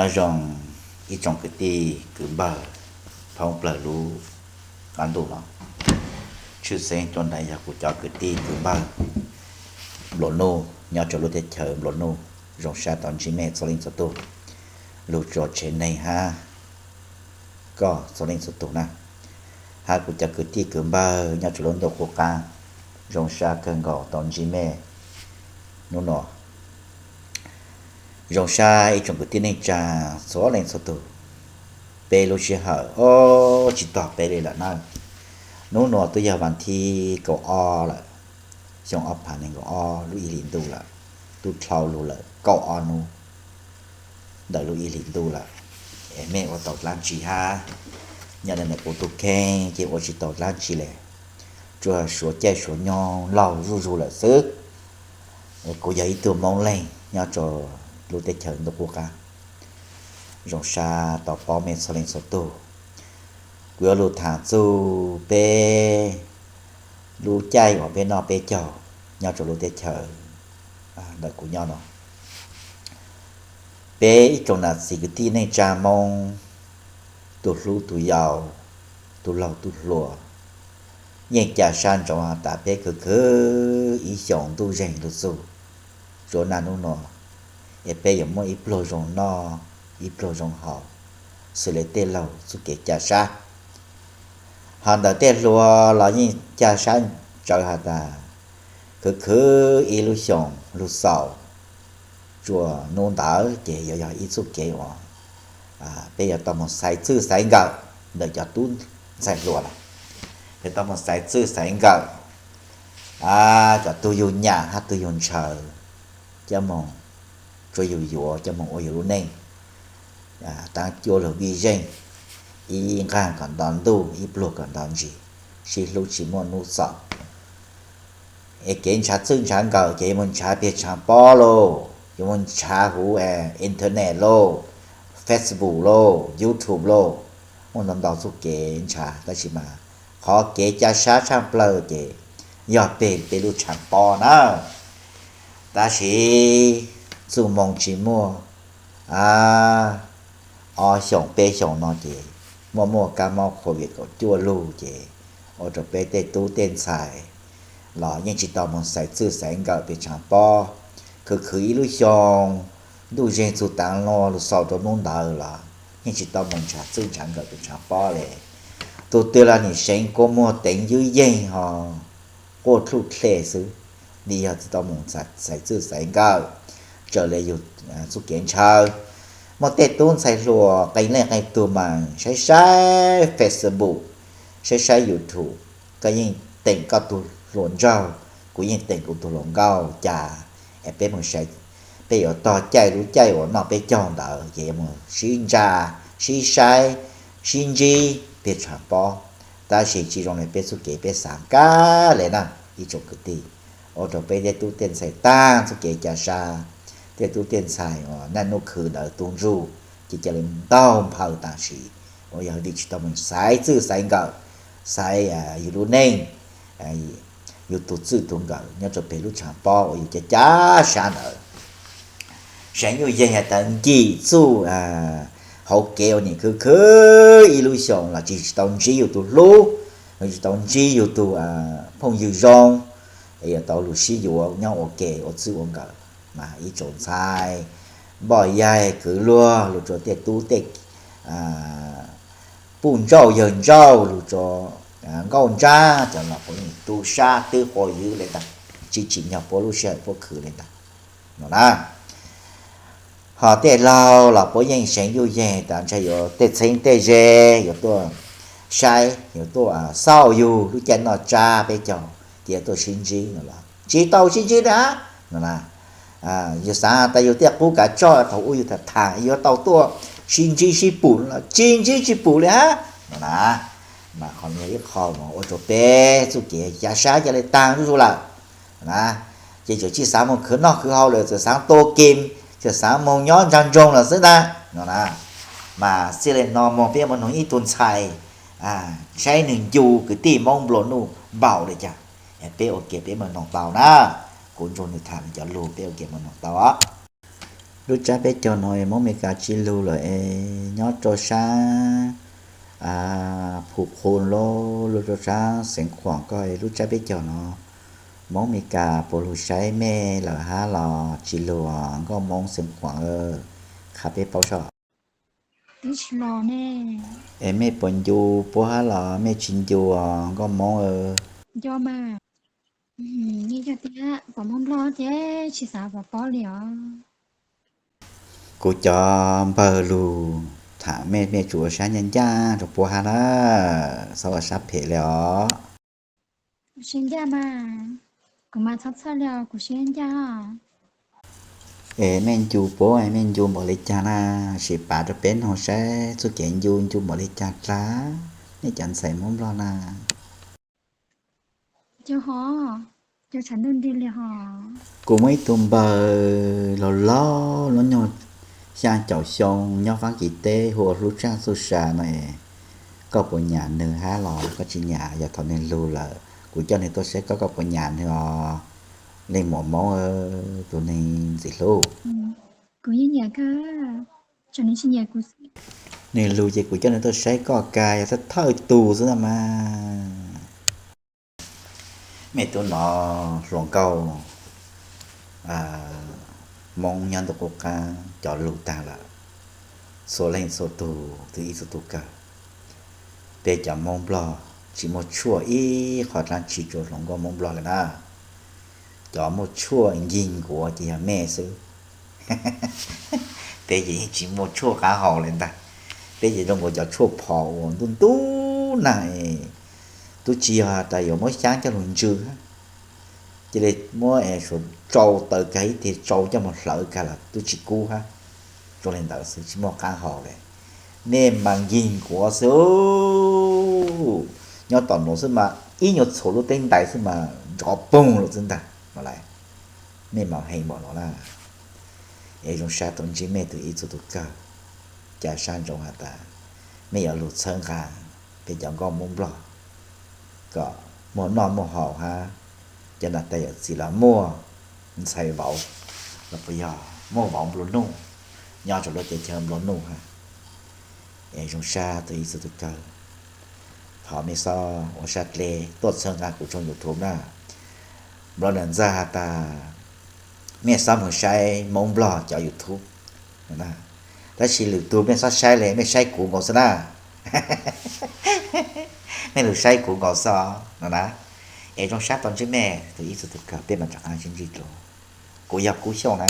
Nyob zoo ib tsoom kwv tij kwv npawg thoob plaws lub qab ntuj no. Tshwj xeeb tuaj ntawm yog kuv cov kwv tij kwv npawg nplua nuj nyob rau lub teb chaws nplua nuj. Zoo sab tau ntsib mej txhua leej txhua tug, lug tsuas tsev neeg hab koj txhua leej txhua tug na, hab kuv cov kwv tij kwv npawg nyob rau lub ntuj qub qab. Zoo sab kawg nkaus tau ntsib mej hnub no. Zoo sab ib tsoom kwv tij neej tsa txhua leej txhua tug. Peb lub sij hawm ob tsis tog peb li lawm na. Hnub no twb yog vas thib kaum ob lawm, xyoo ob phav nees nkaum ob lub ib hlis ntuj lawm, twb dhau lug lawm kaum ob hnub ntawm lub ib hlis ntuj lawm. Es mej ua tau dlaab tsi hab? Nyob ntawm kuv tug kheej ces ua tsis tau dlaab tsi le, tsuas suav caij suav nyoog laug zuj zug lawm xwb. Kuv yog ib tug Moob Leeg nyob rau lub teb chaws ntuj qub qab. Zoo sab tau paub mej txhua leej txhua tug. Kuv yuav lug tham txug peb lub caij uas peb noj peb caug nyob rau lub teb chaws ntawm kuv nyob no. Peb ib tsoom nam txiv kwv tij neej tsa Moob, tug hlub tug yau, tug laug tug hluas, yeej ca sab ntsoov has tas peb khwv khwv ib xyoos ntuj zeeg lug txug rua naj nub no, es peb yuav muaj ib pluag zoo noj, ib pluag zoo haus, xws le tej laug txuj kev ca sab. Ho ntawm tej hluas los yeej ca sab ntsoov has tas khwv khwv ib lub xyoos lug xaus rua nub ntawd ces yuav yog ib txuj kev uas peb yuav tau moog xaiv txwj xaiv nkawm ntawm cov tub ntxhais hluas lawm. Peb tau moog xaiv txwj xaiv nkawm cov tug yug nyam hab tug yug ntshaw coj moog, rua yug yuav coj moog ua yug lub neej taab cuaj lug vij zeej, ib nqag kom nto ntuj, ib pluag kom nto ntsis, sib hlub tsis muaj nub txaus. Es kev ntshav txwj ntshav nkawm ces yuav moog ntshav peg tshav pob lauj, yuav moog ntshav huv internet lauj, Facebook lauj, YouTube lauj, muaj ntau ntau txuj kev ntshav, tab sis mas qhov kev ca sab tshaaj plawg ces yog peg peb lub tshav pob na. Tab sis txuj moo tsis muaj, ob xyoos peb xyoos no ces muaj muaj kab mob COVID kaum cuaj lug ces ua rau peb tej tub tej ntxhais los yeej tsis tau moog xaiv txwj xaiv nkawm peg tshav pob. Khwv khwv ib lub xyoo ntuj zeeg txug taav lug xaus rua nub ntawd los yeej tsis tau moog ntshav txwj ntshav nkawm peg tshav pob le. Tug twg los nim seev kua muag teev ywj yeeg ho quaj dluj dlej xwb, vim yog tsis tau moog xaiv txwj xaiv nkawm, raws le yug txuj kev ntshaw. Muaj tej tub ntxhais hluas qee leej qee tug mas saib saib Facebook, saib saib YouTube, koj yeej teem koj tug hluas nraug, kuv yeej teem kuv tug hluas nkauj, cas es peb moog saib, peb yuav tog caij lub caij uas noj peb caug ntawd ces yuav moog sib ntsa, sib saib, sib ntsib peg tshav pob. Tab sis tsis zoo le peb txuj kev peb xaav kag le na ib tsoom kwv tij, ua rau peb tej tub tej ntxhais taag txuj kev ca sab, tej tub tej ntxhais uas naj nub khwv ntawd tu ntsuj, ces ca le ntaug nphaws tam sim uas yog vim tsis tau moog xaiv txwj xaiv nkawm, xaiv yug lub neej, yug tug txwj tug nkawm nyob rau peg lub tshav pob uas yug ca ca sab ntawd. Seev yuj yeeg has tas nkim txuj hauv kev uas nim khwv khwv ib lub xyoos los tsis tau ntsib yug tug hlub, tsis tau ntsib yug tug phooj ywg zoo, es yuav tau lug sib yuav nyob ua ke ua txwj ua nkawm. Mas ib tsoom ntxhais npoj yaig kwv luag lug rua tej tub tej puj ntsauj yawg ntsauj lug rua nkauj nrab cov los puav leej tu sab twb quas ywv le ntag, tsis tsim nyog puab lub sij hawm puab khwv le ntag no na. Ho tej laug los puab yeej seev yuj yeeg tas ntshe yuav tej txheeb tej ze yuav tuaj saib, yuav tuaj xauj yug lub caij noj tsab peb caug, ces yuav tuaj sib ntsib no los tsis tau sib ntsib na no na. Yug xaav tas yug tej qub kav tsoj thaum ub yug tham tham yuav tau tuaj sib ntsib sib pum los tsis ntsib tsis pum li hab no na. Mas qhov no yog ib qho ua rau peb txuj kev ca sab ca le taag zuj zus lawm na. Ces tseem tsis xaav moog khwv noj khwv haus lawm, tseem xaav tua kem, tseem xaav moog nyob ntsag ntsoog lawm xwb ntag no na. Mas txij le no moog peb yuav moog noog ib tug ntxhais, saib nwg ncu kwv tij Moob nplua nuj npaum le caag. Peb ua ke peb moog noog tau na. Kuv ntsuag nwg tham nwg cov lug peb ua ke moog noog tau os. Lub tsab peb caug no es Hmoob Mes Kas tsis lug lawm es nyob rau sab Phu Qhu los lug rau sab Xeev Khuam ko es lub tsab peb caug no Hmoob Mes Kas puas lug saib mej lawm hab los tsis lug? Nkauj Hmoob Xeev Khuam, qha peb paub soj. Es mej puas ncu puab hab los mej tsis ncu, Nkauj Hmoob? Nco mas, nco tiag, pom Hmoob Nplog ces tsis xav pom puab li os. Kuv cov npawg lug tham mej, mej tsuas ua sab ncaj ncaj rau puab hab na, txhob ua sab phem li os. Kuv siab ncaj mas, kuv mas txhob txhawj li os, kuv siab ncaj. Es mej ncu puab, mej ncu npaum li cas na, sim pav rau peb noog saib txuj kev ncu ncu npaum li cas dlaab nej cov ntxhais Hmoob Nplog na. Kuv muaj ib tug npawg laug laug, lub nyuag xyaa caum xyoo nyob Faab Kis teb hu ua Hlub Tsaaj Txuj Sa no es, koj puas nyam nwg hab los koj tsis nyam? Yog thaum nwg lug lawm kuv coj nwg tuaj saib koj, koj puas nyam nwg os, leej muam Hmoob, tus neeg ntxim hlub? Nwg lug ces kuv coj nwg tuaj saib koj kag, yog thawj thawj tug xwb na mas. Mej tub nov hluas nkauj Hmoob nyob ntuj qub qaab cov lug taag lawm, txhua leej txhua tug tug ib txhua tug kawg. Peb cov Hmoob Nplog tsis muaj tshuaj ib qho dlaab tsi rua hluas nkauj Hmoob Nplog lawm na. Cov muaj tshuaj ncig nkuav ces yog mej xwb. Peb ces yeej tsis muaj tshuaj qaab haus li ntag. Peb ces zoo nkaus cov tshuaj phom uas ntub ntub nag, tub tsi yog tas yuav muab xyaab coj lug ntsw hab, cia li muab suav tsau taws kag ib teg tsau coj moog hlawv kag los tub tsi kub hab. Zoo li ntawd xwb tsis muaj qaab haus li. Mej mas ncig nkuav xwb, nyob tom nuav xwb mas ib nyuag txhuv lub teeb ntais xwb mas nrov poog lawm xwb ntag. Mej mas heev npaum no na. Es zoo sab tau ntsib mej tug ib txhua tug kawg, ca sab ntsoov has tas mej yuav lug txhawb nqaa peb cov nkauj Moob Nplog kom muaj noj muaj haus hab, cov nam tais yawm txiv los muaj ntxhais vauv, los puas yog muaj vauv nplua nuj nyob rau lub teb chaws nplua nuj hab. Es zoo sab tau ib txhua tug kawg, thov mej xob ua sab dleb tuaj txhawb nqaa kuv tshooj YouTube na. Nplua nuj ntxawg has tas mej xob moog saib Moob Nplog cov YouTube, tab sis lwm tug mej xob saib le, mej saib kuv nkaus xwb na. Mej lug saib kuv nkaus xwb no na. Es zoo sab tau ntsib mej tug ib txhua tug kawg, peb maam rov qaab sib ntsib dlua. Kuv yog Kub Xyooj na.